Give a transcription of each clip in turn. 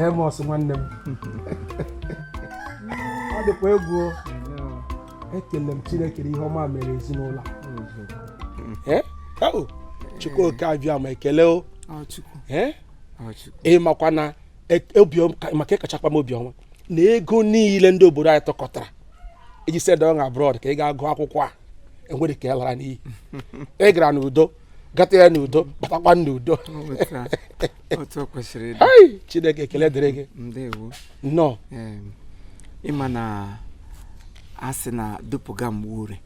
Dr. Amos nwanne m, ọ dịkwa egwu o. Ekele m Chineke na ihe ọma mere ezinụlọ a. Eh? Oh, Chukwu oke abịa ma ekele o. Eh? Ị makwa na obi maka ịkachakwa m obiọma na ego niile ndị obodo anyị tụkọtara iji send on abroad ka ị ga gụọ akwụkwọ a, enwere ka ị lara n'iyi. Ị gara n'udo, gata ya n'udo, batakwa n'udo. Otu o kwesịrị ịdị. Hai, Chineke, ekele dịrị gị. Ndewo. Nnọọ. Ịma na a sị na dupụga mgbe ure,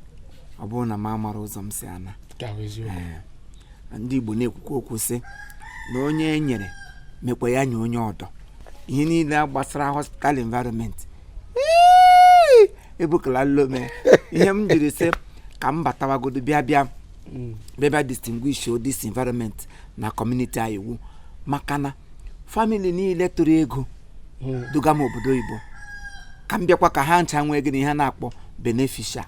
ọ bụrụ na m amara ụzọ m si ana. Ka bụ eziokwu. Ee, ndị Igbo na-ekwukwa okwu sị na onye e nyere mekwa ya nye onye ọdọ. Ihe niile gbasara hospital environment ebukala lome. Ihe m jiri sị ka m batawagodo, bịa bịa bịa bịa distinguish this environment na community anyị iwu, maka na family niile tụrụ ego duga m obodo oyibo, ka m bịakwa ka ha ncha nwee gịnị, ihe a na-akpọ beneficial,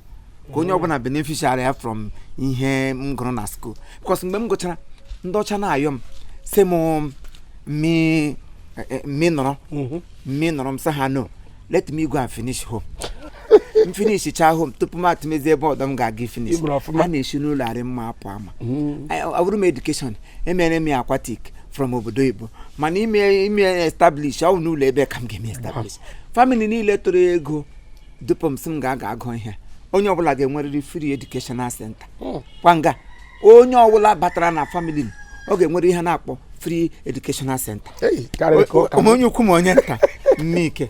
ka onye ọbụla beneficiary ya from ihe m gụrụ na school, because mgbe m gụchara, ndị ọcha na-ayọ m sị m mmi mmi nọrọ mmi nọrọ. M sị ha, "No, let me go and finish home." M finish cha home tupu m atụmezie ebe ọdọ m ga-aga finish. Ị mụrụ ọfụma. A na-esi n'ụlọ arị mma apụ ama. Ọ bụrụ m education emere m ya aquatic from obodo oyibo, mana ime establish, ọ bụ n'ụlọ ebe ka m ga-eme establish. Family niile tụrụ ego dupu m sị m ga-aga agụ ihe, onye ọbụla ga-enwerịrị free educational center. Kwanga onye ọbụla batara na family m, ọ ga-enwere ihe a na-akpọ free educational center. Ei, karịrị ka ụka. Ma onye ukwu ma onye nta, mmike.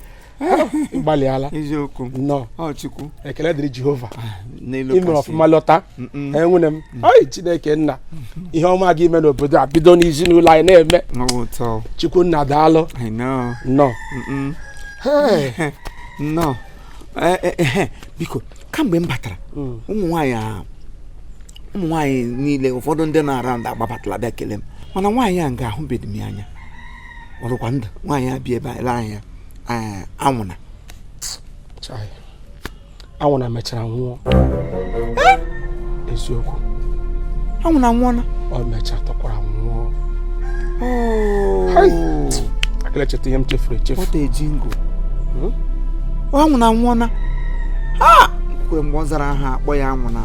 Ịgbalịala. Eziokwu. Nnọọ. Ọ Chukwu. Ekele dịrị Jehova. N'elu Ime kasị. ọfụma lọta. Ee, nwunye m. Ai, Chineke nna, ihe ọma gị ime n'obodo a bido n'ezinụlọ anyị na-eme. Ọ bụ ụtọ. Chukwu nna, daalụ. I know. Nnọọ. Hey. Nnọọ. Biko, kamgbe m batara, ụmụ nwaanyị niile, ụfọdụ ndị nọ around agbabatala bịa kelee m, mana nwaanyị a nga ahụbeghị m ya anya. Ọrụkwa ndụ nwaanyị a bi ebe a ele anya anwụna? Chai. Anwụna mechara nwụọ, eziokwu. Anwụna nwụọna? Ọ mechara tọkwara nwụọ. Oh. Hai. Akịla cheta ihe m chefuru echefu. What a jingle. Anwụna nwụọna ha kwere mgbe ọ zara aha akpọ ya anwụna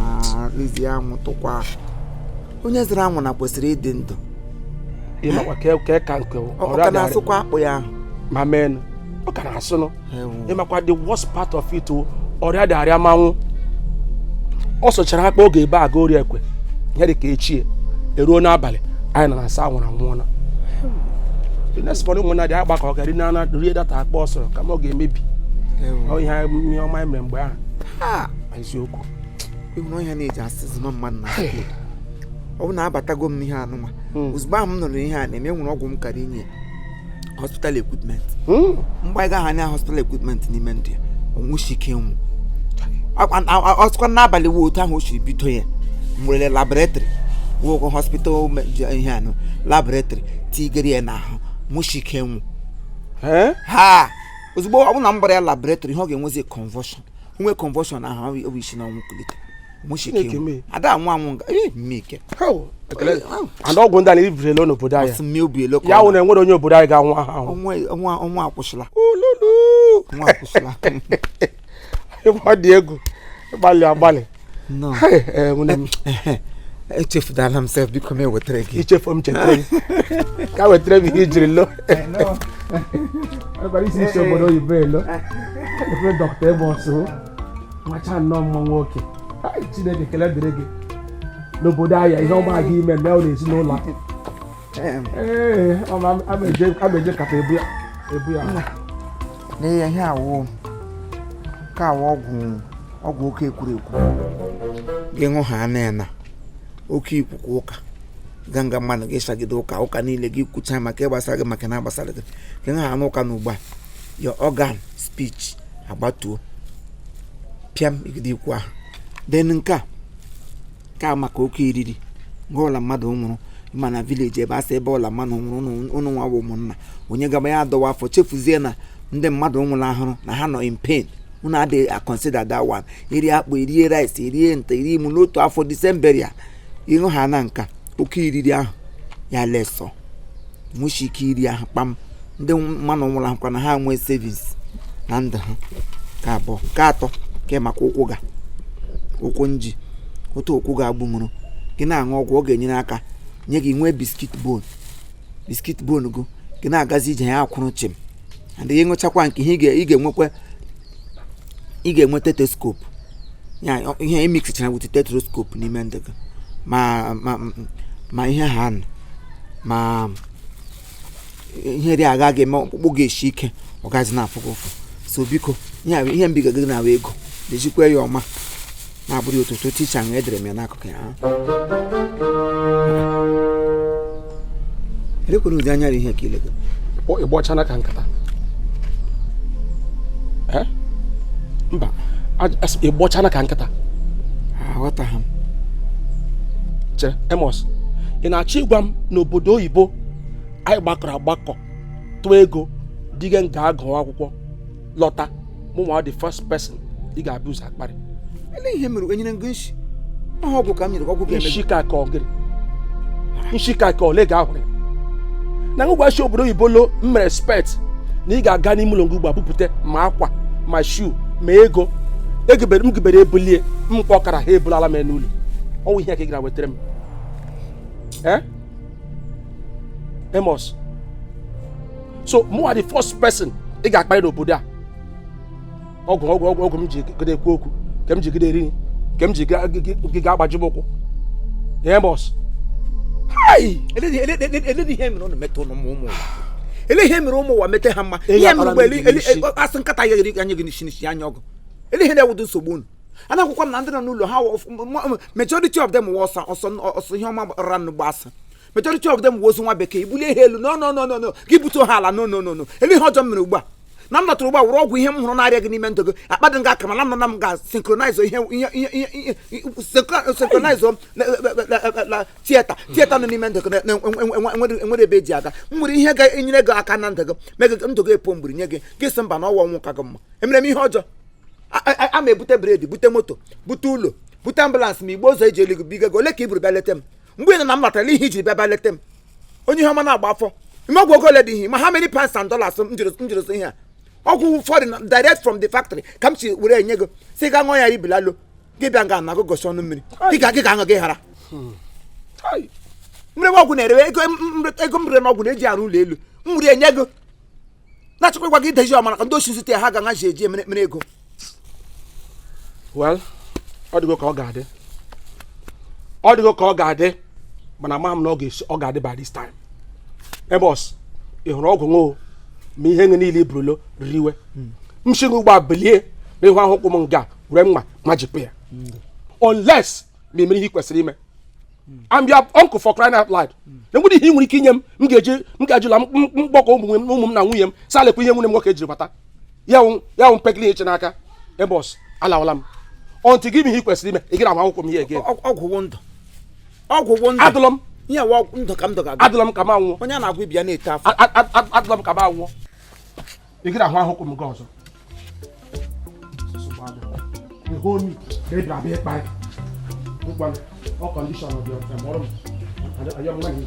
lezie anwụ tụkwa. Onye zara anwụna kwesịrị ịdị ndụ. Ịmakwa ka ka nke ọ ọrịa ka dịarị na-asụkwa akpụ ya ahụ? Ma menụ ọ ka na-asụnụ. Ewu. Ịmakwa the worst part of it o, ọrịa dịarịa manwụ ọ sụchara akpa oge ebe aga ori ekwe ihe dị ka echie eruo n'abalị anyị nọ na-asa anwụrụ anwụọla. The next morning, ụmụnna dị agba ka ọ gari na rie data akpa ọ sọrọ kama ọ ga-emebi. Ewu. Ọ ihe ọma anyị mere mgbe ahụ. Ha. Eziokwu. Ịhụrụ ọhịa na-eji asịzụ mmadụ na school, ọ bụ na abatago m ihe anụnwa. Ozugbo ahụ m nụrụ ihe a na-eme, nwere ọgwụ m kara inye hospital equipment. Mgbaiga ha anya hospital equipment n'ime ndụ ya, ọnwụchi ike nwụ. Ọsịkwa n'abalị wo otu ahụ o siri bido ya, m werele laboratory wụ hospital ihe anụ laboratory tigere ya n'ahụ, nwụchi ike nwụ. Eh? Ha ozugbo ọ bụrụ na m gbara ya laboratory, ihe ọ ga-enwezi convulsion, onwe convulsion ahụ, ọ bụ isi na ọnwụ kulite, nwụchi ike Chineke nwụ. mee. Ada anwụ anwụ nga ee mmike. Hell, ekele and ọgwụ ndị a na-ebirila n'obodo anyị. Ọsị mmiri obi elo ka Ya ọ wụ na enwere onye obodo anyị ga-anwụ ahụ ahụ. Ọnwa ọnwa ọnwa akwụsịla. Ululu. Ọnwa akwụsịla. Ọ dị egwu, ịgbalị agbalị. Nnọọ. Hey, ee, nwunye m. Echefudala m sef, biko m ewetara gị. Ichefu m, chetara gị ka wetara m ihe ijiri lo ekwara isi isi obodo oyibo elo efe dọkịta ebe ọsụ nwacha nnọọ mma nwoke. Ai, Chineke, ekele dịrị gị n'obodo ahịa ihe ọma gị ime mee ụlọ ezinụlọ a. Ee, ama eje kata ebu ya ebu ya. N'eya ihe awụ ka awụ ọgwụ oke ekwurekwu gị ṅụ ha na na oke ikwukwu ụka ganga mmadụ gị sagide ụka ụka niile gị kwucha maka ịgbasara gị, maka na agbasara gị gị ṅụ ha n'ụka na ugbu a your organ speech agbatuo pịam igide ikwu ahụ. Then nke a ka maka oke iriri nke ọla mmadụ nwụrụ ma na village ebe asị ebe ọla mmadụ nwụrụ, ụnụ nwa bụ ụmụnna onye gaba ya adọwa afọ chefuzie na ndị mmadụ nwụrụ ahụrụ na ha nọ in pain. Unu adịghị a consider that one. Iri akpụ, erie rice, erie nta, eri imu n'otu afọ December ya ịṅụ ha na nka oke iriri ahụ ya lesọ nwụchi ike iri ahụ kpam. Ndị mmanụ nwụrụ ahụkwa na ha nwee savings na ndụ ha. Ka abụọ, ka atọ, ka maka ụkwụ ga ụkwụ nji otu ụkwụ ga-agbunwuru gị na-aṅụ ọgwụ, ọ ga-enyere aka nye gị nwee biscuit bone, biscuit bone go gị na-agazi ije ya akwụrụ chim. And gị ṅụchakwa nke ihe, ị ga-enwekwa, ị ga-enwe stethoscope ya, ihe emixichara with stethoscope n'ime ndụ gị, ma ihe ha nọ, ma ihe dị agha ga-eme ọkpụkpụ ga-esi ike, ọ gaghịzi na-afụ gị ụfụ. So biko, ihe a ihe mbiga gị na ego dejikwa ya ọma na-abụrụ ya ụtụtụ ticha ahụ edere m ya n'akụkụ ya. Elekwere ụdị anya ihe ka ilego. Ịgbọchana ka nkata. Eh? Mba, ịgbọchana ka nkịta. Aghọtaghị m. Chere, Amos, ị na-achọ ịgwa m n'obodo oyibo anyị gbakọrọ agbakọ tụọ ego diga nga agụ akwụkwọ lọta, mụ nwa the first person ị ga-abịa ụzọ akparị? Ele ihe mere enyere gị nshi ọha ọgwụ ka m nyere gị, ọgwụ ga-eme gị. Nshi ka ọ gịrị nshi ka ole ga-ahụrụ ya na ngwa shi obodo oyibo lo m mere expect na ị ga-aga n'ime ụlọ ngugbu a bupụta ma akwa ma shoe ma ego egibere m gibere ebulie m mkpọ ọkara ha ebulala m n'ụlọ ọnwụ ihe ka ị gara wetara m. Eh, Amos, so mụ the first person ị ga-akparị n'obodo a. Ọgwụ ọgwụ ọgwụ ọgwụ m ji gide ekwu okwu ka m ji gide eri nri ka m ji gị ga-agbaji m ụkwụ. Amos, hai! Ele ihe mere ụnụ meta ụnụ ụmụ ụwa, ele ihe mere ụmụ ụwa mete ha mma. Ele ihe mere akpara mgbe m gị n'isi. Asị nkata ya eri anya gị n'isi n'isi anya ọgụ. Ele ihe na-ewudo nsogbu unu ana akwụkwọ m na ndị nọ n'ụlọ ha majority of them wụ ọsọ ọsọ ọsọ ihe ọma ra nnugbo asa. Majority of them wụ ozu nwa bekee ibulie ha elu. No, no, no, no, no, gị butuo ha ala. No, no, no, no. Ele ihe ọjọọ m mere ugbu a na m nọtụrụ ugbu a were ọgwụ ihe m hụrụ na-arịa gị n'ime ndụ gị akpa dị nga aka mana m nọ na m ga synchronize ihe ihe ihe ihe synchronize la theatre theatre nọ n'ime ndụ gị na enwere ebe eji aga. M nwere ihe ga-enyere gị aka na ndụ gị mee gị ndụ gị epo mgbiri nye gị gị sị mba na ọwa ọnwụ ka gị mma. Emere m ihe ọjọọ a ma ebute bread, bute moto, bute ụlọ, bute ambulance, ma igbe ụzọ eji elu gị biga gị ole ka i buru bịa leta m mgbe ị nọ na m latara ihe ijiri bịa bịa leta m. Onye ihe ọma na-agba afọ ime ọgwụ ogo ole dị ihe ma how many pounds and dollars m jiri m jiri zụ ihe a ọgwụ foreign direct from the factory ka m si were enye gị si ga ṅụọ ya ibilalo gị bịa nga na gosi ọnụ mmiri gị ga gị ga-aṅụ gị ghara Hai! mmiri ọgwụ na-erewe ego ego m rere n'ọgwụ na-eji arụ ụlọ elu m were enye gị na-achọkwa ịgwa gị ideji ọmara ka ndị ochi zute ya ha ga-aṅa ji eji emere mere ego. Well, ọ dịgo ka ọ ga-adị, ọ dịgo ka ọ ga-adị, mana amaghị m na ọ ga-esi ọ ga-adị by this time. Amos, ị hụrụ ọgwụ ṅụọ ma ihe nge niile iburulo riwe m shi gị ugbu a bilie na ịhụ ahụ ụkwụ m nga were mma ma jipụ ya unless ma emere ihe ị kwesịrị ime. I'm your uncle, for crying out loud. Na enwere ihe ị nwere ike inye m m ga-eji m ga-ejula mgbakọ ụmụ m na nwunye m sa lekwa ihe nwunye m nwoke jiri bata ya wụ mpekele ihe iche n'aka. Amos, alawala m until gị ime ihe ị kwesịrị ime. Ị gị na akwụkwọ m ihe again. Ọgwụ wụ ndụ, ọgwụ wụ ndụ. Adụlọ m. Ihe wụ ọgwụ ndụ ka m dọga gị. Adụlọ m ka m anwụọ. Onye a na-agwa ibi ya na-ete afọ. Adụlọ m ka m anwụọ. Ị gị na-ahụ ahụkwụ m gị ọzọ. Ịhụ omi ka ị bịara abịa ịkpa ya. Ngwanụ, ọ condition dị ọcha mụọrọ m. Ayọ m nwaanyị.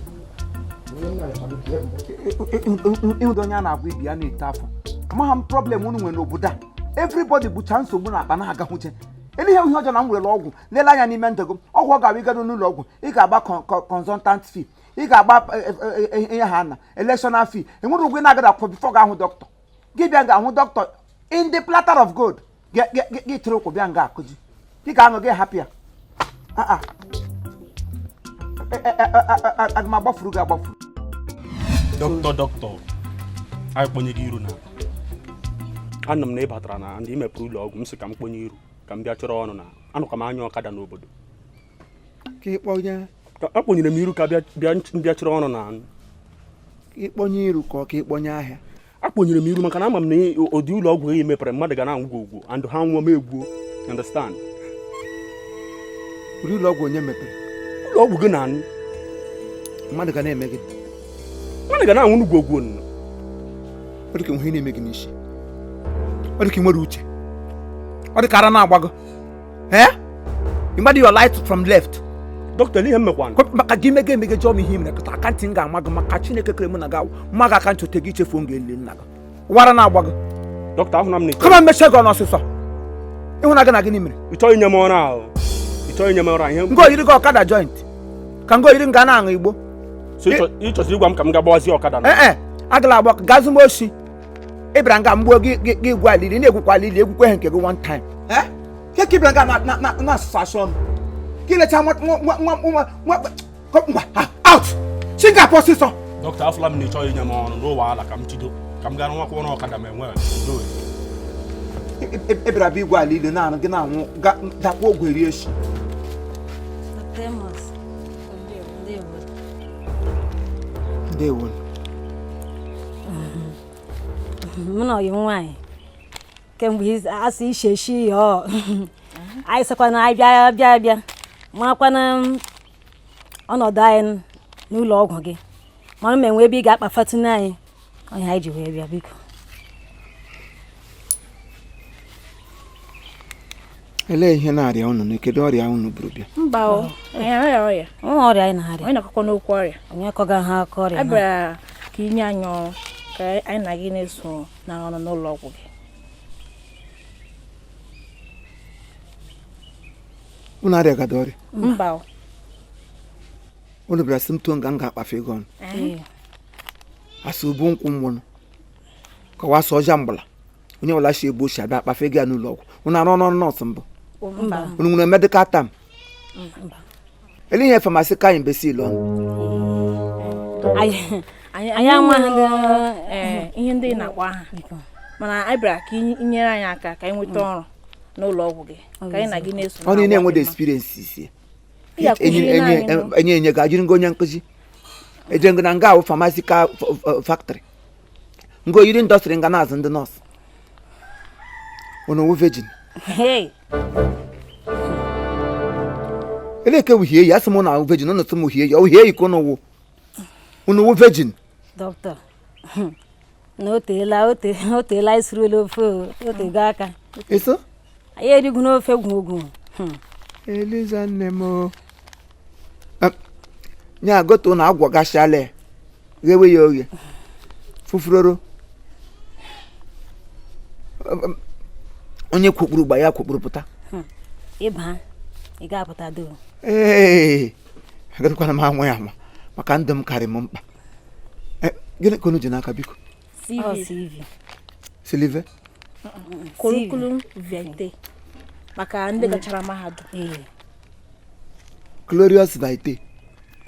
Onye m na-ayọ kwado ihe mbụ. Ịhụdo onye a na-agwa ibi ya na-ete afọ. Amaghị m problem unu nwere n'obodo a. Everybody bụcha nsogbu na akpa na-agahụche ele ihe ihe ọjọọ na m werele ọgwụ lele anya n'ime ndụ gị. Ọgwụ ọ ga-abụ ịgado n'ụlọ ọgwụ, ị ga-agba consultant fee, ị ga-agba ihe ha na electional fee. Enwere ụgwọ ị na-agada akwụkwọ before ga-ahụ dọkịta gị. Bịa ga-ahụ dọkịta in the platter of gold gị tụrụ ụkwụ bịa nga akụji gị ga-aṅụ gị hapụ ya. Ah, ah. Aga m agbafuru gị agbafuru. Dọkịta, dọkịta, anyị kpọnye gị iru na anọ m na ị batara na ndị imepere ụlọ ọgwụ m sị ka m kpọnye iru ka m bịa chọrọ ọnụ na anụkwa m anya ọkada n'obodo. Ka ịkpọnye. Ka akpọnyere m iru ka bịa bịa bịa chọrọ ọnụ na Ka ịkpọnye iru ka ọ ka ịkpọnye ahịa. Akpọnyere m iru maka na ama m na ụdị ụlọ ọgwụ gị mepere mmadụ ga na-anwụ gị ogwo and ha nwụọ m egwuo. You understand? Ụdị ụlọ ọgwụ onye mepere? Ụlọ ọgwụ gị na Mmadụ ga na-eme gị? Mmadụ ga na-anwụ n'ugwu ogwo nụ. Ọ dị ka ihe na-eme gị n'isi, ọ dị ka ị nwere uche, ọ dị ka ara na-agbago. Ee, you mmadụ your light from left. Dọkịta, ihe m mekwanụ? Maka gị mege emege jụọ m ihe mere kịta, aka ntị m ga-ama gị. Maka Chineke kere mụ na gị, mma gị aka ntị ote gị chefuo m ga-eli nna gị wara na-agba gị. Dọkịta, ahụna m na Kama mmechie gị ọnụ ọsịsọ. Ịhụna gị na gịnị mere? Ị chọghị inye m ọrụ ahụ, ị chọghị inye m ọrụ ahụ ihe. Ngo yiri gị ọkada joint ka ngo yiri nga na-aṅụ igbo. So ị chọsiri ịgwa m ka m ga gbawazie ọkada na? Ee, agala agba gaa zụma oshi. Ị bịara nga mgbuo gị gị gwa alili na-egwukwa alili egwukwe ha nke gị one time. Ke ka ị bịara nga na-asụsụ asụ ọnụ ka ilecha nwa nwa nwa nwa nwa ngwa out si nga apụ ọsịsọ. Dọkịta, afụla m na ị chọghị inye m ọrụ n'ụwa ala, ka m chido ka m gaa nwakwa ọrụ ọkada ma enwe udo. Ị bịara bụ igwe alili na-arụ gị na-anwụ dakwa ogwe rie echi. Ndewo. Mụ na ọyị m nwaanyị kemgbe asị ishe eshi ya ọ anyị sịkwa na anyị bịa bịa bịa marakwana ọnọdụ anyị n'ụlọ ọgwụ gị, mara ma enwe ebe ị ga-akpafatụnụ anyị onye anyị ji wee bịa, biko. Elee ihe na-arịa unu na kedu ọrịa unu buru bịa? Mba o, anyị arịa ọrịa. Nwa ọrịa anyị na-arịa. Onye na-akọkọ n'okwu ọrịa. Onye kọga ha aka ọrịa. A bịara ka inye anyị ọrụ ka anyị na gị na-eso na ọrụ n'ụlọ ọgwụ gị. Unu arịagada ọrịa? Mba o. Unu bịara sị m tụọ nga m ga-akpafe ego ọnụ. Asị ubu nkwụ nwụrụ kọwa sọ ọja mgbala onye ọbụla si ebu ochie abịa akpafe ego ya n'ụlọ ọgwụ. Unu arụ ọrụ nọọsụ mbụ? Unu nwere medical term? Ele ihe famasi ka anyị mbesi ilu ọnụ. Anyị amaghị ihe ndị ị na-akpọ aha, mana anyị bịara ka ị nyere anyị aka ka anyị nweta ọrụ n'ụlọ ọgwụ gị ka anyị na gị na-eso. Ọrụ ị na-enwede experience isi enye enye ga-ajiri ngo onye nkụzi eje ngo na nga ahụ famasi ka factory ngo yiri indọstrị nga na-azụ ndị nọọsụ. Unu wụ virgin? Ele ke uhie ya asị m na ahụ virgin, unu sị m uhie ya uhie yi ka unu wụ. Unu wụ virgin? Dọkịta, na o teela o teela isiruola ofe o tego aka. Eso? Anyị erigwu n'ofe gwogwo. Eliza nne m nya goto na agwọ gashala ghewe ya oghe fufuroro onye kwukpuru gba ya kwukpuru pụta. Ịba ị ga-apụta do. Ee, agakwana m anwa ya ama maka ndụ m karị m mkpa. Gịnị ka unu ji n'aka biko? CV. Silive? Curriculum vitae maka ndị gachara mahadum. Glorious vitae.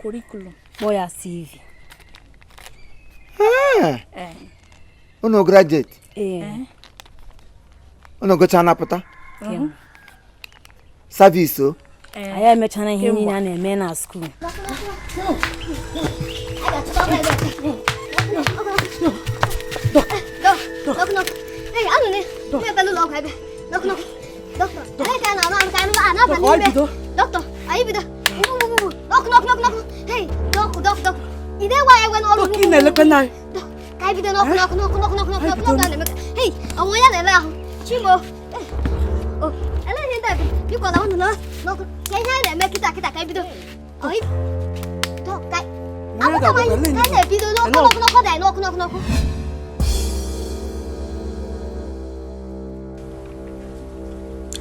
Curriculum. Kpọọ ya CV. Unu graduate? Unu gụchaa napụta? Service o? Anyị emechana ihe niile a na-eme na skuul.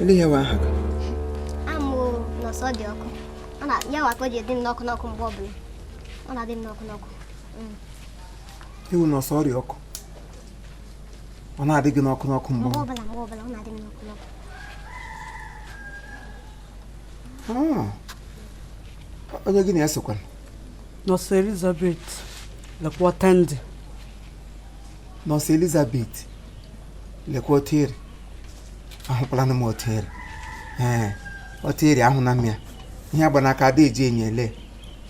Ele ihe wa aha gị? Amụ nọsọ dị ọkụ. Ọ na ya wakọ ji dị m n'ọkụ n'ọkụ mgbe ọbụla. Ọ na-adị m n'ọkụ n'ọkụ. Iwu nọsọ ọrịa ọkụ. Ọ na-adị gị n'ọkụ n'ọkụ mgbe ọbụla. Mgbe ọbụla ọ na-adị m n'ọkụ n'ọkụ. Onye gị na-esokwa? Nọọsụ Elizabeth lekwa tende. Nọọsụ Elizabeth lekwa otere. Ahụkwala m otere. Ee, otere ahụ na mmịa. Ihe agba n'aka ada eji enye ele.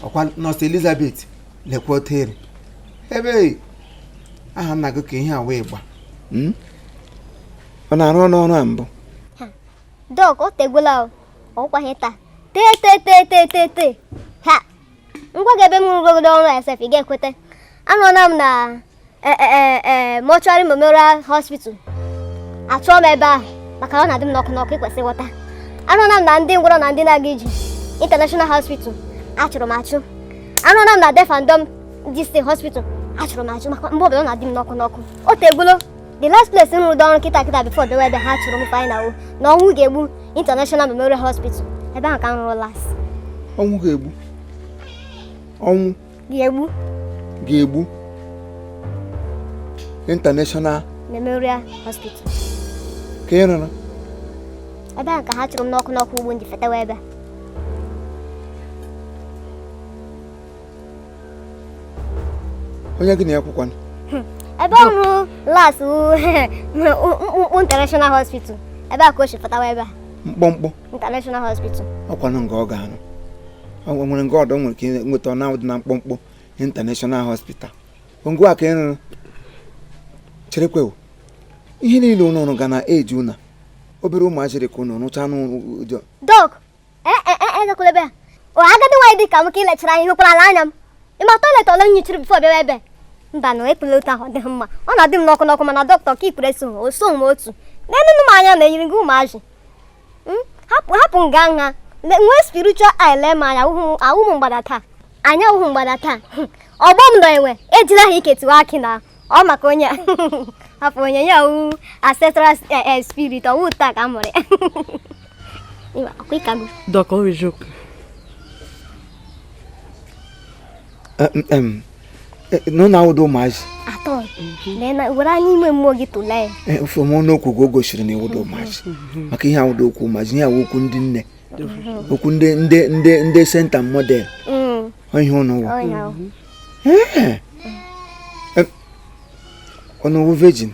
Ọkwa Nọọsụ Elizabeth lekwa otere. Ebe aha nna gị ka ihe a wee gba. Ọ na-arụ ọrụ ọrụ a mbụ? Dọk, o tegwela ọkwaghị taa. Tee tee tee tee tee tee. Ha! Ngwa gị ebe m rụgoro ọrụ SF ị ga-ekweta. Anọla m na Mortuary Memorial Hospital. Achọọ m ebe ahụ maka na ọ na-adị m n'ọkụ n'ọkụ, ịkwesị ịghọta. Anọla m na ndị ngwọrọ na ndị na-aga ije International Hospital. Achụrụ m achụ. Arụna m na Deaf and Dumb District Hospital, achụrụ m achụ maka mgbe ọbụla ọ na-adị m n'ọkụ n'ọkụ. O tegbulo. The last place m rụrụ ọrụ kịta kịta before bịawa ebe ha chụrụ m final na ọnwụ ga-egbu International Memorial Hospital. Ebe ahụ ka m rụrụ last. Ọnwụ ga-egbu. Ọnwụ ga-egbu. Ga-egbu. International Memorial Hospital. Ka ị rụrụ? Ebe ahụ ka ha chụrụ m n'ọkụ n'ọkụ ugbo m ji fetewa ebe a. Onye gị na ya kwụkwanụ? Ebe ọ rụrụ last mkpụmkpụ International Hospital. Ebe a ka o si fetawa ebe a. Mkpọmkpọ? International Hospital. Ọkwanụ nga ọ ga-arụ. Ọ nwere nga ọdọ nwere ike nweta ọ na-awụ dị na mkpọmkpọ International Hospital. Ngwa ka ị rụrụ. Cherekwe o. Ihe niile unu rụrụ ga na eji unu. Obere ụmụazị dị ka unu rụchaa n'ụjọ. Doc, egakwala ebe a. O agadi nwaanyị dị ka m ka ị lechara anya hụkwara ala anya m. Ị ma toilet ole m nyichiri before bịawa ebe? Mba na ekwula otu ahụ ọ dịghị mma. Ọ na-adị m n'ọkụ n'ọkụ mana dọkịta ka ikwere so o so m otu. N'enunu m anya na-eyiri gị ụmụazị. Hapụ hapụ nga nha. Nwee spiritual eye lee m anya ahụ m mgbada taa. Anya ahụhụ mgbada taa. Ọgbọ m nọ enwe ejila ha ike tiwa akị na ọ maka onye hapụ onye ya wụ ancestral spirit ọwụ taa ka m mụrụ ya. Ọkwa ịkago. Doc, ọ eziokwu. Nọ na awụdo ụmụazị. Atọ. Were anya ime mmụọ gị tụlee. Ofe m n'okwu ka o gosiri na ịwụdo ụmụazị. Maka ihe awụdo okwu ụmụazị, ihe awụ okwu ndị nne. Okwu ndị ndị ndị ndị senta model. Ọ ihe ụnụ wụ. Ọnụ wụ virgin.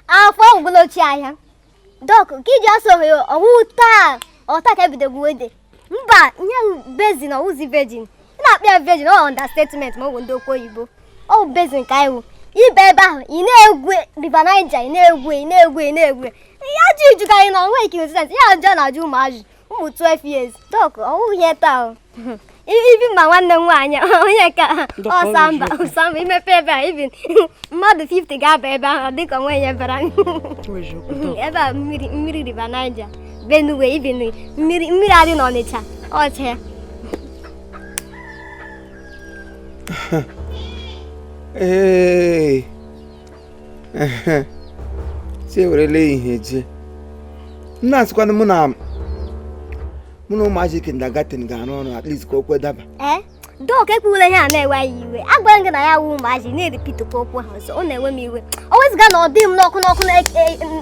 Afọ ọgwụgwụla ochie ahịa. Doc, ka iji asọ ohe ọwụ taa ọta ka ebido gwuo ede. Mba, ihe bezin ọwụzi virgin. Ị na-akpọ ya virgin ọ understatement ma ọ bụ ndị okwu oyibo. Ọ bụ bezin ka iwu. Ibe ebe ahụ ị na-egwu River Niger, ị na-egwu ị na-egwu ị na-egwu. Ya ajụ ijuga anyị na onwe ike resistance. Ya ajụ na-ajụ ụmụazị ụmụ 12 years. Doc, ọwụ ihe taa o. Ibi ma nwanne m nwaanyị onye ka ọsamba ọsamba imepe ebe a ibi mmadụ 50 ga-aba ebe ahụ dịka onwe ya bara ebe a mmiri mmiri River Niger Benue ibi mmiri mmiri adị n'Ọnịcha ọcha ya. Ee, si ewerela ihe jee. M na-asịkwanụ mụ na ụmụazị kindergarten ga-arụ ọrụ at least ka o kwe daba. Doc ekwuwela ihe a na-ewe anyị iwe. Agwara m gị na ya wụ ụmụazị na-eripitukwa okwu ha ọzọ ọ na-enwe m iwe. O wezụga na ọ dị m n'ọkụ n'ọkụ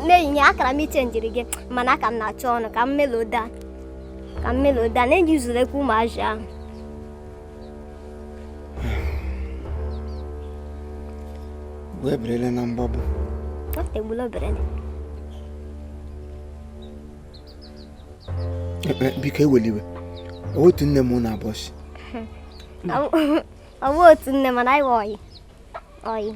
na-ehihie akara m iche njiri gị mana aka m na-achọ ọnụ ka m meloda na-eji zuru ekwu ụmụazị ahụ. Wee berele na mgbagbu. Ọ tegbula obere. Biko eweliwe. Otu nne m na abọsị. Ọ bụ otu nne mana anyị ọyị. Ọyị.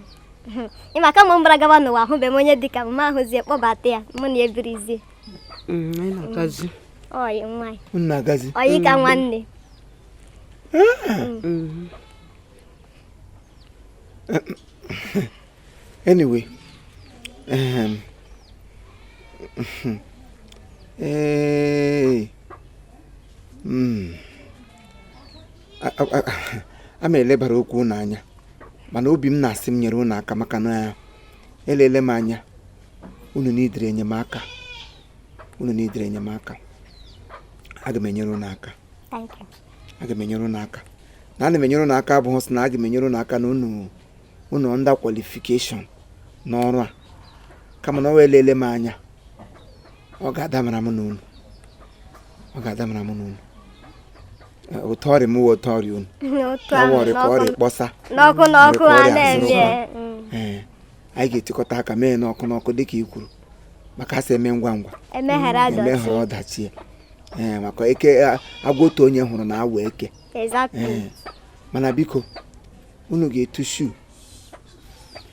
Ị ma kama m gbara gaba n'ụwa ahụbeghị m onye dịka m ahụzie kpọbata ya mụ na ebirizie. Anyị na-agazi. Ọyị nwaanyị. Unu na-agazi? Ọyị ka nwanne. Anyway, a ma elebara okwu unu anya mana obi m na-asị m nyere unu aka maka na elele m anya unu n'idere enyemaka unu n'idere enyemaka aga m enyere unu aka. Aga m enyere unu aka na ana m enyere unu aka abụghị sị na aga m enyere unu aka na unu unu under qualification n'ọrụ a kama na ọ elele m anya ọ ga-adamara m n'unu ọ ga-adamara m n'unu ụtọ ọrịa m wụ ụtọ ọrịa unu ọrịa ka ọrịa kpọsa n'ọkụ n'ọkụ a na-eme. Ee, anyị ga-etikọta aka mee n'ọkụ n'ọkụ dịka i kwuru maka asị eme ngwa ngwa emeghara ọdachi. Ee, maka eke agwa otu onye hụrụ na awa eke. Ee, mana biko unu ga-etushu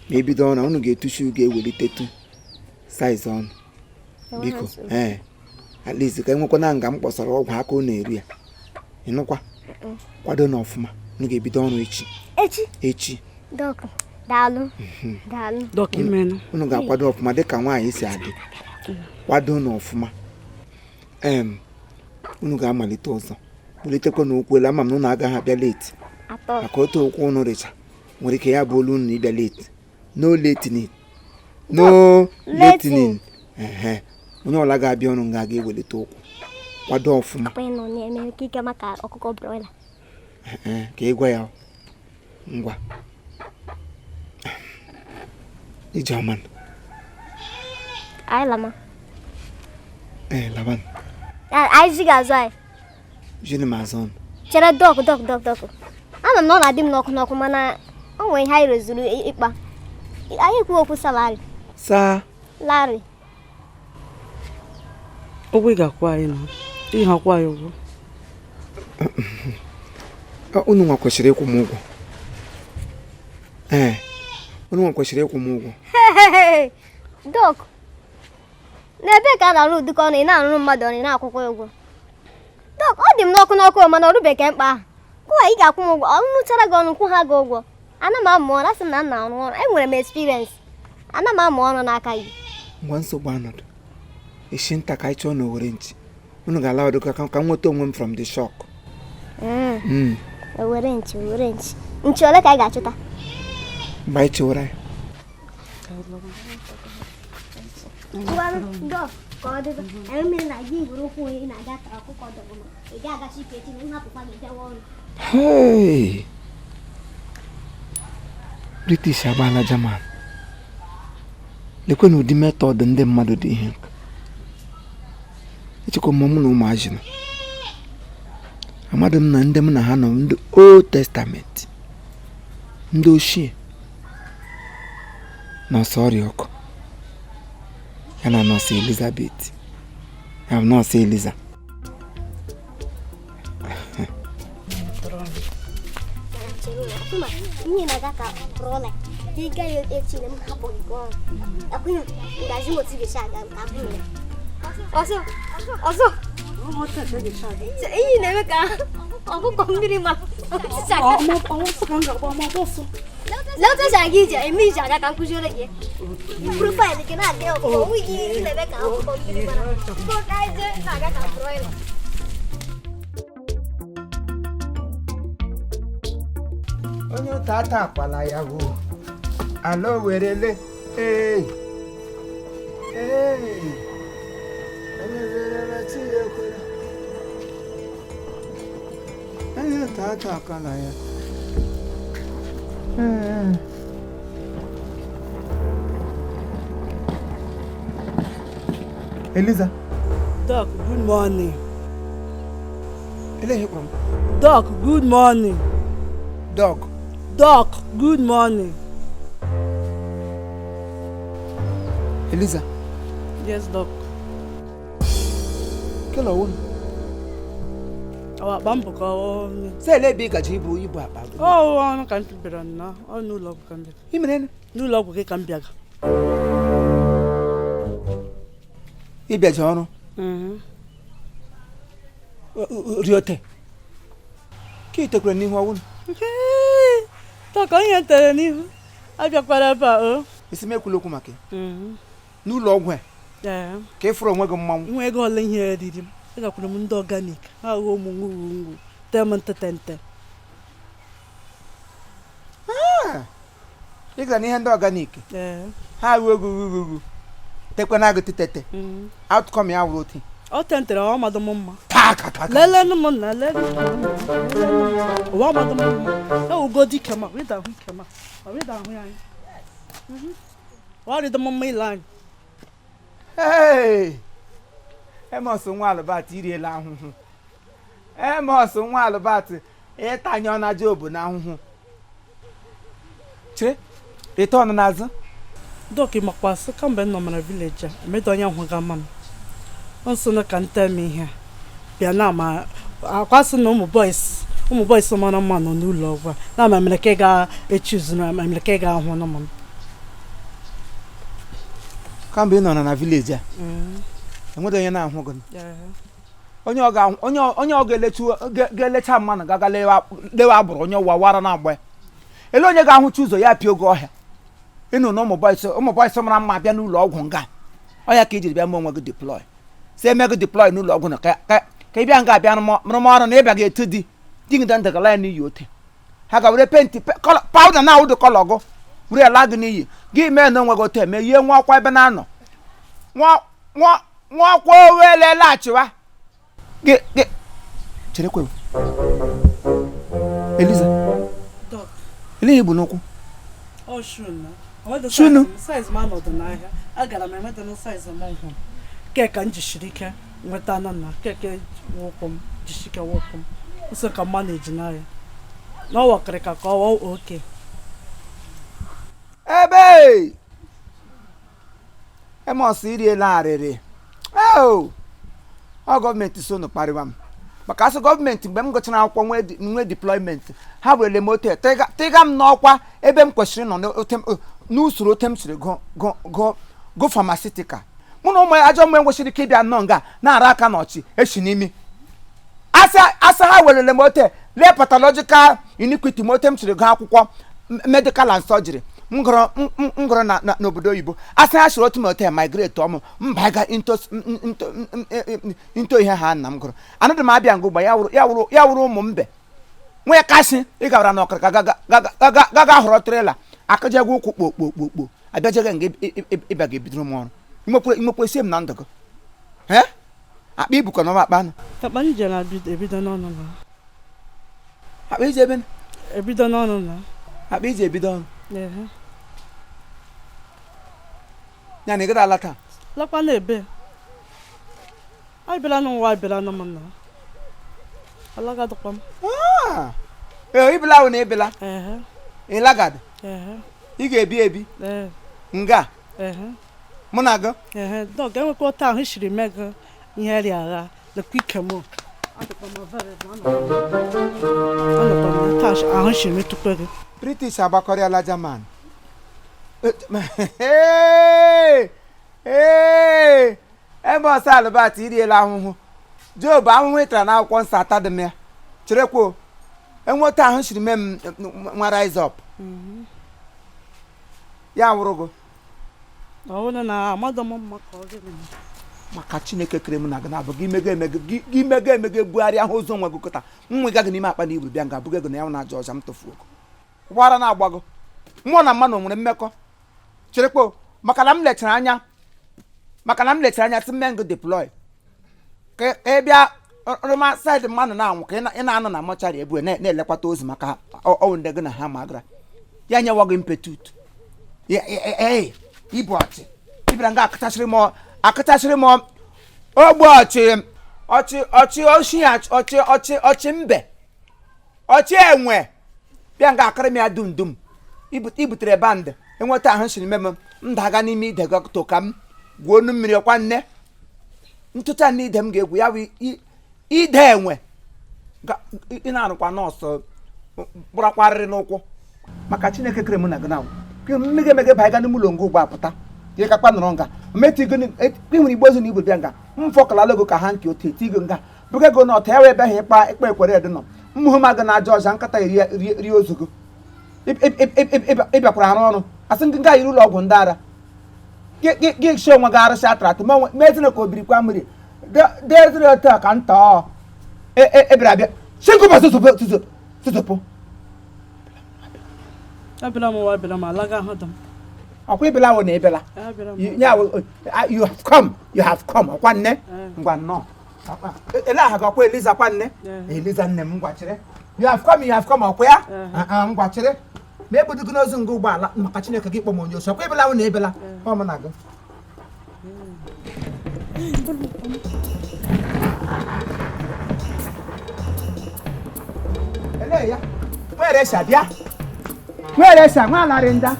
ma ebido ọrụ unu ga-etushu ga-ewelitetu saiz ọnụ biko. Ee, at least ka enwekwana nga m kpọsara ọgwụ aka unu eri ya ịnụkwa kwado na ọfụma unu ga-ebido ọrụ echi echi. Doc, daalụ daalụ. Doc, imenu. Unu ga-akwado ọfụma dịka nwaanyị si adị kwado na ọfụma. Unu ga-amalite ọzọ bulitekwa na ụkwụ elu. Ama m na unu agaghị abịa late. Atọ. Maka otu ụkwụ unu rịcha nwere ike ya bụ olu unu ịbịa late. No latening, no latening. Ehe, onye ọla ga-abịa ọrụ nga ga-ewelite ụkwụ kwado ọfụma. Akwa nọ na-eme ka ike maka ọkụkọ broiler. Ee, ka ị gwa ya ngwa ijeọma. Anyị lama. Ee, laban. Anyị zi ga-azụ anyị. Jiri m azụ ọnụ. Chere, Doc, Doc, Doc, Doc, ama m na ọ na-adị m n'ọkụ n'ọkụ, mana o nwere ihe anyị rezuru ịkpa. Anyị ekwu okwu salary. Saa. Larry. Ụgwọ ị ga-akwụ anyị na ihe akwụ anyị ụgwọ. Unu nwa kwesịrị ịkwụ m ụgwọ. Ee, unu nwa kwesịrị ịkwụ m ụgwọ. Doc, n'ebe ka a na-arụ ụdịka ọrụ ị na-arụrụ mmadụ ọrụ, ị na-akwụkwọ ya ụgwọ? Doc, ọ dị m n'ọkụ n'ọkụ, mana ọ rụbeghị mkpa ahụ. Kwụwa ị ga-akwụ m ụgwọ ọrụ rụchara gị ọrụ, kwụ ha gị ụgwọ. Ana m amụ ọrụ, asị m na m na-arụ ọrụ, enwere m experience, ana m amụ ọrụ n'aka gị. Ngwa, nsogbu anọdụ esi nta ka anyị chọọ na owere nchi unu ga-ala ọdụ ka m nweta onwe m from the shock. Owere nchi, owere nchi, nchi ole ka anyị ga-achụta? Mgbe anyị chewara ya. Ngwanụ, Doc, ka ọ dịba anyị mere na gị were ụkwụ onye ị na-aga ka ọkụkọ dọgbụ, ị ga-agachi ike echi na m hapụkwa gị bịawa ọrụ. Hey! British agbaala German. Lekwe na ụdị method ndị mmadụ dị ihe nka. Echekwa m mụ na ụmụazị nọ, amadụ m na ndị m na ha nọ ndị Old Testament, ndị ochie, nọọsụ ọrịa ọkụ ya na nọọsụ Elizabeth ya bụ nọọsụ Eliza. Chere, ihe na-aga ka broiler, ị gaghị echi na m hapụ gị ọrụ akwụghị ngaji m otu ga-esi aga ka m hụ ya ọzọ ọzọ. Ihe na-eme ka ọkụkọ mmiri ma lee otu esi aga ije eme ije aga ka m kụziere gị profile gị na-aga ọkụkọ onwe gị. Ị na-eme ka ọkụkọ mmiri mara ka anyị jee na-aga ka broiler. Onye ụta ata akwala ya bụ ala owerele. Ee, ee, onye werele chi ya ekwela. Onye ụta ata akwala ya. Ee. Eliza. Doc, good morning. Eleghị kpọrọ m. Doc, good morning. Dog. Doc, good morning. Eliza. Yes, Doc. Kele ọwụ. Ọ akpa m bụ ka ọ Sị ele ebe ị gaji ibu akpa gị? Ọ ọrụ ka m bịara nnọọ, ọ n'ụlọ ọgwụ ka m bịara. Ị mere N'ụlọ ọgwụ gị ka m bịaga. Ịbịaji ọrụ riote ka ị tekwara n'ihu ọwụ. Doc, onye tere n'ihu abịakwara ebe a o. Isi m ekwula okwu maka ya n'ụlọ ọgwụ a. Ee. Ka ị fụrụ onwe gị mmanwụ. Nwa ego ole ihe riri m, agakwuru m ndị organic ha ghọọ ụmụ ngwugwu ngwu tee m ntetente. Ị gara n'ihe ndị organic? Ee. Ha ruo ogo ugwu tekwana agụ titete, outcome ya wụrụ otu. Ọ tentere ọ madụ m mma. Taa ka ka ka. Lelenụ m na lelenụ m, ụwa amadụ m mma, ewugo ike ma wịda ahụ ike ma ọ wịda ahụ ya anya, ọ rịdị m mma ile anyị. Hey! Emos nwa Albert, iriela ahụhụ. Emos nwa Albert, ịtanye ọna Job na ahụhụ. Chere, rịta ọnụ n'azụ. Doc, makwa sị kamgbe m nọ mara village a emedo onye hụga mma m nso na ka nte m ihe a bịa na ama akwasị na ụmụ boys mara mma nọ n'ụlọ ọgwụ a na ama mere ka ị ga-echuzu na ama mere ka ị ga-ahụ na m. Kamgbe ị nọ na village a, enweghị onye na-ahụ gị. Onye ọ ga onye ọ ga-elechu ga-elecha mmanụ gaga lewe agbụrụ onye ụwa wara na-agba ya. Ele onye ga-ahụcha ụzọ ya pịa oge ọhịa ịnụ na ụmụ boys mara mma bịa n'ụlọ ọgwụ nga ọya ka ijiri bịa mee onwe gị deploy, si eme gị deploy n'ụlọ ọgwụ na ka Ka ị bịa nga abịa rụm ọrụ na ịbịa ga-etu di di gị ndagala ya n'iyi ote ha ga were penti pawuda na awụdụ kọlọ gụ were ala gị n'iyi gị mee na onwe gị ote eme yie nwa ọkwa ebe na-anọ nwa ọkwa owele laghachiwa gị gị cherekwe Eliza ele igbu n'ụkwụ Shunu. Size m anọdụ n'ahịa agara m enweta na size m hụ keka m jisiri ike nweta na na keke ụkwụ m jisike ụkwụ m nso ka mma na-eji n'ahịa na ọ wakịrị ka ka ọ oke ebe Emos iriela arịrị ọ gọọmenti so nụ kparịwa m maka asị gọọmenti mgbe m gụchara akwụkwọ nwee deployment ha werele m ote tịga m n'ọkwa ebe m kwesịrị nọ n'usoro ote m siri gụ famasitikal mụ na ụmụ ajọ mmụọ nwesịrị ike ịbịa nnọọ nga na-ara aka n'ọchị echi n'imi asa ha werele m ote lee pathological iniquity m ote m siri gụọ akwụkwọ medical and surgery m gụrụ n'obodo oyibo asị ha siri otu m ote migrate ọmụ mba into ihe ha nna m gụrụ anadị m abịa ngụ gba ya wụrụ ụmụ mbe nwee kasị ị gawara na ọkara gaga họrọ trela akụjegwa ụkwụ kpokpokpokpo abịajega nga ịbịa ga-ebidoro m ọrụ inwekwa esi m na ndụ gị akpa ibukọ na akpa anụ akpa m jere ebido n'ọnụ na akpa iji ebe ebido n'ọnụ na akpa iji ebido ọnụ ya na ị gara ala taa lakwa na ebe abịala n'ụwa abịala na m na alagadịkwa m ee ibela ahụ na ebela ịlagad ị ga-ebi ebi nga mụ na gị dọg enwekwa otu ahụ siri mee gị ihe rịa agha lekwa ike m ahụ siri metụkwa gị British agbakọrịala German ee Emos Albert iriela ahụhụ Job ahụhụ ịtara n'akwụkwọ nsọ atadị m ya cherekwa enweta ahụ siri mee m nwa rise up ya wụrụ gị maka Chineke kere m na gị na-abụ gị mego emego gị mego emego ebugharịa ahụ ụzọ nwe gị kụta nwe gaghị n'ime akpa na iburu bịa nga abụghị ego na ya na aja ọja m tụfuo ogo ụgbọala na-agbago mmụọ na mmanụ nwere mmekọ cherekwa maka na m lechara anya sị mme ngụ deploy ka ị bịa rụma saịdị mmanụ na-anwụ ka ị na-anọ na mọcharị ebu na-elekwata ozu maka ọwụ ndị gị na ha ma gara ya nyewa gị mpetut ibu ọchị ịbịara nga akụchasịrị m ogbe ọchị ọchị ọchị oshi ọchị ọchị ọchị mbe ọchị enwe bịa nga akịrị m ya dum dum ibutere bandị enweta ahụ siri mem m daga n'ime ide gọtụ ka m gwuo onu mmiri ọkwa nne ntụcha na ide m ga-egwu ya bụ ide enwe ị na-arụkwa nọọsụ kpụrakwarịrị n'ụkwụ maka Chineke kere m na gị na mmega emege banye n'ime ụlọ nga ugbo apụta gị kakpa nọrọ nga ị nwere igbo ozu na igbo bịa nga m fọkọlala ego ka ha nke otu eti go nga buga ego n'ọta ya wee ebe ahụ ịkpa ịkpa ekwere edo nọ mmụhụ ma gị na aja ọja nkata rie ozu gị ịbịakwara arụ ọrụ asị ndị nga yiri ụlọ ọgwụ ndị ara gị si onwe gị arụsị atara atụ mezina ka obirikwa mmiri deziri otu a ka nta ọ ebịara abịa chikụba tụtụpụ ọkwa ịbịala wụ na ịbịala you have come you have come ọkwa nne ngwa nnọọ ele aha gị ọkwa Eliza kwa nne Eliza nne m ngwa chere you have come you have come ọkwa ya ngwa chere ma ebudogo n'ozu nga ụgbọala maka Chineke gị kpọ m onye osi ọkwa ịbịala wụ na ịbịala ọ mụ na gị ele ya nwere esha bịa nwere esha nwa alarị nda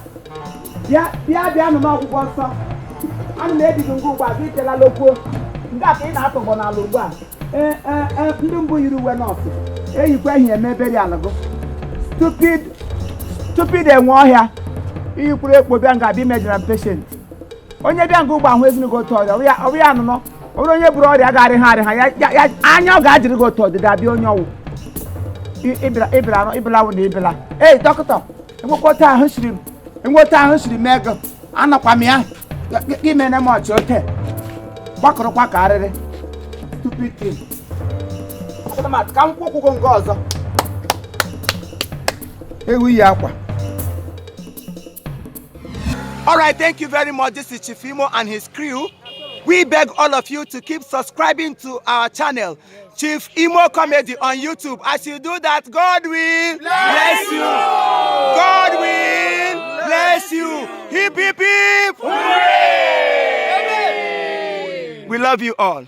bịa bịa bịa nụ n'ọgwụgwọ nsọ ana m ebighị ngwa ugbu a gị telala okwuo nke a ka ị na-atọgbọ n'ala ugbu a ee ndị mbụ yiri uwe nọọsụ eyikwa ehi eme eberi ala gụ stupid stupid enwe ọhịa iyikwuru ekpo bịa nga abịa imejara m peshent onye bịa nga ụgbọ ahụ ezinụgị otu ọrịa ọ bụ ya anụnọ ọ bụrụ onye buru ọrịa ga-arị ha arị ha ya anya ọ ga-ajiri gị otu ọdịda abịa onye ọwụ ịbịara ịbịla wụ na ịbịla ei dọkịta enwekwa ahụ siri m enweta ahụ siri m ego anọkwa m ya gị mere m ọchị ote gbakọrọkwa ka arịrị stupid thing. Ka m kwụọ ụgwọ nke ọzọ. Ewu yi akwa. All right, thank you very much. This is Chief Imo and his crew. We beg all of you to keep subscribing to our channel, Chief Imo Comedy on YouTube. As you do that, God will bless you. God will bless you. Hip, hip, hip. Hooray! We love you all.